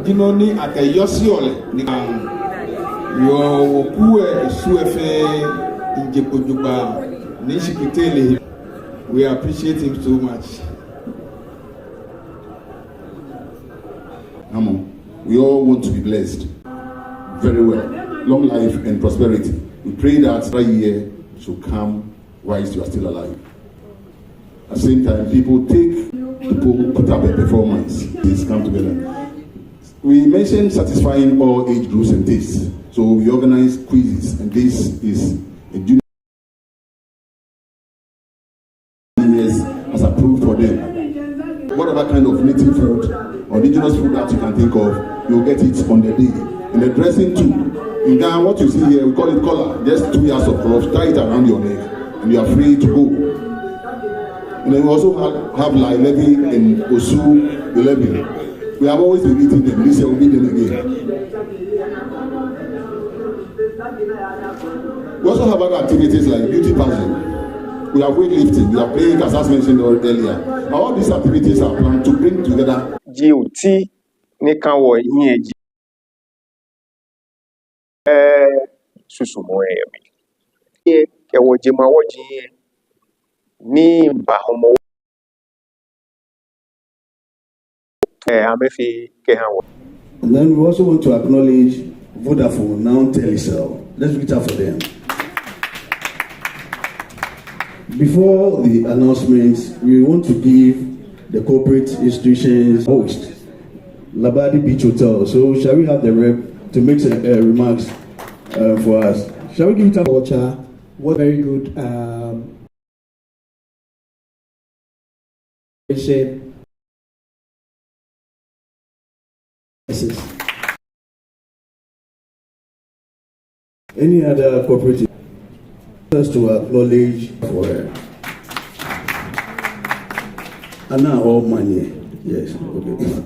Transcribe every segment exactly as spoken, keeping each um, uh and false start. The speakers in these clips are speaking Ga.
Kino ni akɛyɔseɔ lɛ ni kan yɔɔ wɔkuu lɛ esu lɛ fɛɛ, ŋje kpo jogbaŋŋ ni shikpɔŋ tee lɛ he. We appreciate him so much. Come on. We all want to be blessed. Very well. Long life and prosperity. We pray that another year should come whilst you are still alive. At the same time, people take, people put up a performance. These come together. We mentioned satisfying all age groups and tastes. So we organize quizzes, and this is a junior years as approved for them. Whatever kind of native food or indigenous food that you can think of, you'll get it on the day. And the dressing too. In Ghana, what you see here, we call it collar. Just two yards of cloth, tie it around your neck, and you are free to go. And then we also have, have La eleven and Osu eleven. We have always been meeting them. This year we'll meet them again. We also have other activities like beauty pageant. We have weightlifting. We are playing, as I mentioned earlier. All these activities are planned to bring together. Ji oti ni ka wɔhiɛ ji, ɛɛ, susumɔ yɛ mli. Yɛ kɛ wɔjemawɔji yɛ ni ba Hɔmɔwɔ, ɛɛ, amɛfee kɛha wɔ. And then we also want to acknowledge Vodafone, now Telecel. Let's give it up for them. Before the announcements, we want to give the corporate institutions host, Labadi Beach Hotel. So shall we have the rep to make some, uh, remarks, uh, for us? Shall we give it up? Culture, what very good, um, Any other corporate, just to acknowledge for her. And now all money. Yes, okay.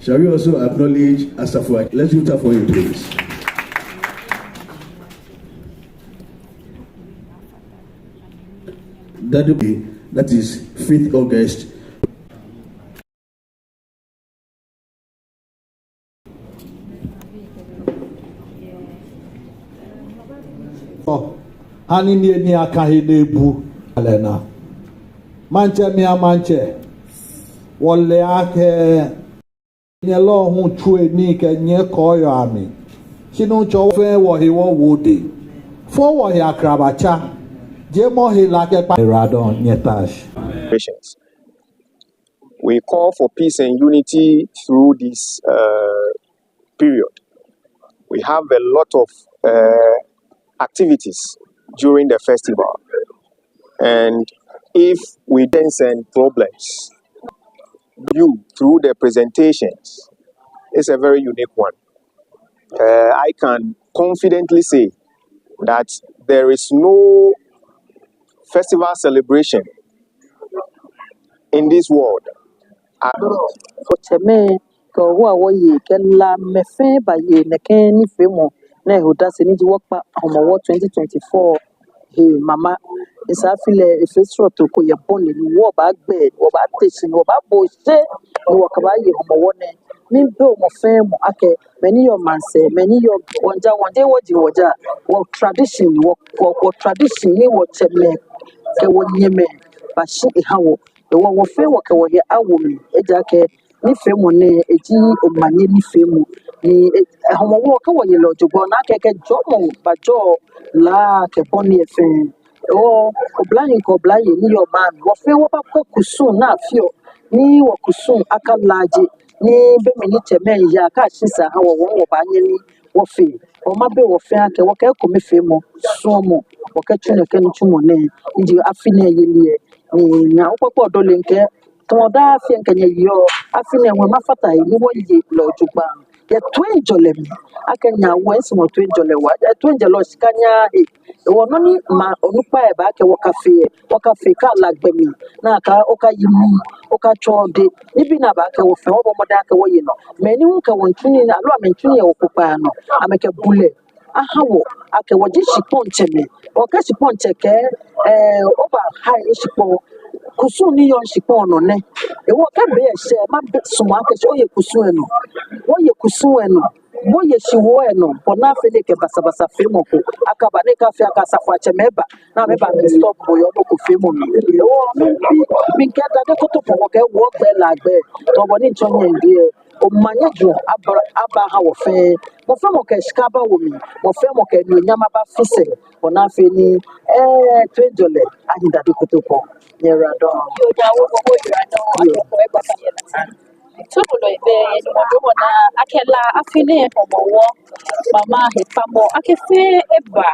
Shall we also acknowledge Asafo? Let's give it up for him, please. That will be, that is fifth August. Ɔ, ani ni eni aka he ni ebu lɛ naa. Maŋtsɛmɛi a maŋtsɛ, wɔle akɛ nyɛlɔ hu tsue nii kɛ nyɛkɔɔyɔɔ amli. Shi Nuŋtsɔ, fɛɛ wɔhe wɔwo odɛŋ. Fo wɔhe akrabatsa. Jemɔ hela kɛ kpa. Eradon nyɛtash. Patience. We call for peace and unity through this, uh, period. We have a lot of, uh, activities during the festival. And if we then send problems, you, through the presentations, it's a very unique one. Uh, I can confidently say that there is no festival celebration in this world. Wɔtsɛmɛi, kɛ wɔ wɔyei kɛ Lamɛi fɛɛ baye nɛkɛ nifeemɔ nɛɛ he odase ni ji wɔkpa Hɔmɔwɔ twenty twenty-four he mama. Esa afi lɛ efee srɔto ko yɛ bɔ ni wɔbaagbɛ, wɔbaate shi, wɔbaabo shi, ni wɔkɛbaaye Hɔmɔwɔ nɛɛ. Miibi mɔ fɛɛ mɔ akɛ, mɛi ni yɔɔ maŋsɛɛ, mɛi ni yɔɔ wɔŋjaa, wɔŋjaa, wɔji wɔja, wɔ tradition, wɔ, wɔ, wɔ tradition ni wɔtsɛmɛi kɛ wɔnyɛmɛi bashi eha wɔ. Hewɔ wɔ fɛɛ wɔkɛ wɔhe awo mli, ejaakɛ nifeemɔ nɛɛ eji omanye nifeemɔ. Ni, e, e, Hɔmɔwɔ kɛ wɔye lɛ jogbaŋŋ, ona akɛ kɛ jɔɔmɔ bajɔɔ La kɛ bɔ ni efee. Hewɔ oblahii kɛ oblayei ni yɔɔ maŋ mli, wɔ fɛɛ wɔbakwɛ kusum ni afeɔ ni wɔkusum akalaaje, ni be mli ni tsɛmɛi yaa akɛ shi sa ha wɔ, wɔ hu wɔbaanyɛ ni wɔfee. Hewɔ mabi wɔ fɛɛ akɛ wɔkɛ ekomefeemɔ, suɔmɔ, wɔkɛtsu nɛkɛ nitsumɔ nɛɛ, ni ji afi nɛɛ yeli lɛ. Ni Nyɔŋmɔ kpakpa odɔ lɛ ŋkɛ, tamɔ daa afi lɛ ŋkɛ nyɛyeɔ, afi nɛɛ hu mafata he ni wɔye lɛ jogbaŋŋ yɛ toiŋjɔlɛ mli. Akɛ Nyɔŋmɔ esumɔɔ toiŋjɔlɛ waa, yɛ toiŋjɔlɛ shika nyaaa he. Hewɔ nɔ ni maŋ onukpai lɛ baakɛɛ wɔkafee, wɔkafee kɛ La gbɛ mli, nakai okayi nii, okatsɔ odɛŋ. Nibii ni abaakɛɛ wɔ fɛɛ wɔbɔ mɔdɛŋ akɛ wɔye nɔ. Mɛi ni hu kɛ wɔ miitsu nii aloo amɛmiitsu nii yɛ wɔ kpokpaa nɔ, amɛkɛ bulɛ aha wɔ akɛ wɔji shikpɔŋtsɛmɛi. Wɔkɛɛ shikpɔŋtsɛ kɛ, ɛɛ, oba ha eshikpɔŋ, Kusum ni yɔɔ shikpɔŋ nɔ nɛ. Hewɔ kɛ be lɛ shɛ, mabɛ sumɔ akɛ shi oye kusum lɛ nɔ. Wɔye kusum lɛ nɔ. Wɔye shiwoo lɛ nɔ. Bɔ ni afee ni kɛ basabasa feemɔ ko akaba, ni akafee akɛ asafoiatsɛmɛi aba, ni amɛba amɛ stop bo yɛ nɔ ko feemɔ mli. Hewɔ mi, mi, mikɛ Dade Kotopɔŋ kɛ wɔ gbɛ La gbɛ. Tɔ bɔ ni mitsɔ nyɛ ŋdi lɛ, omanye jurɔ aba, aba aha wɔ fɛɛ. Mɔ fɛɛ mɔ kɛ shika aba wo mli. Mɔ fɛɛ mɔ kɛ anunyam aba fise. Bɔ ni afee ni, eh, toiŋjɔlɛ ahi Dade Kotopɔŋ. Nyɛyiwaladɔŋŋ. Yoo, Daa, wɔwo bo yiwaladɔŋŋ. Yoo. Akɛ kɔ eba ka yɛ La. Tsɔɔmɔ lɛ, be ni mɔ do mɔ na akɛ La afi nɛɛ Hɔmɔwɔ, mama he kpamɔ akɛ fɛɛ eba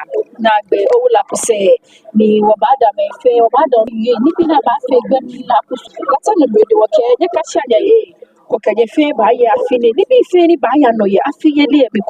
naagbee owula kusum ni wɔbaada mɛi fɛɛ, wɔbaada mɛi ni bi na ba fɛɛ gbɛ ni La kusum. Kata ni be de wɔkɛ nyɛ kashia nyɛ he. Wɔkɛ nyɛ fɛɛ baye afi nɛɛ, nibii fɛɛ ni baaya nɔ yɛ afi yeli lɛ mli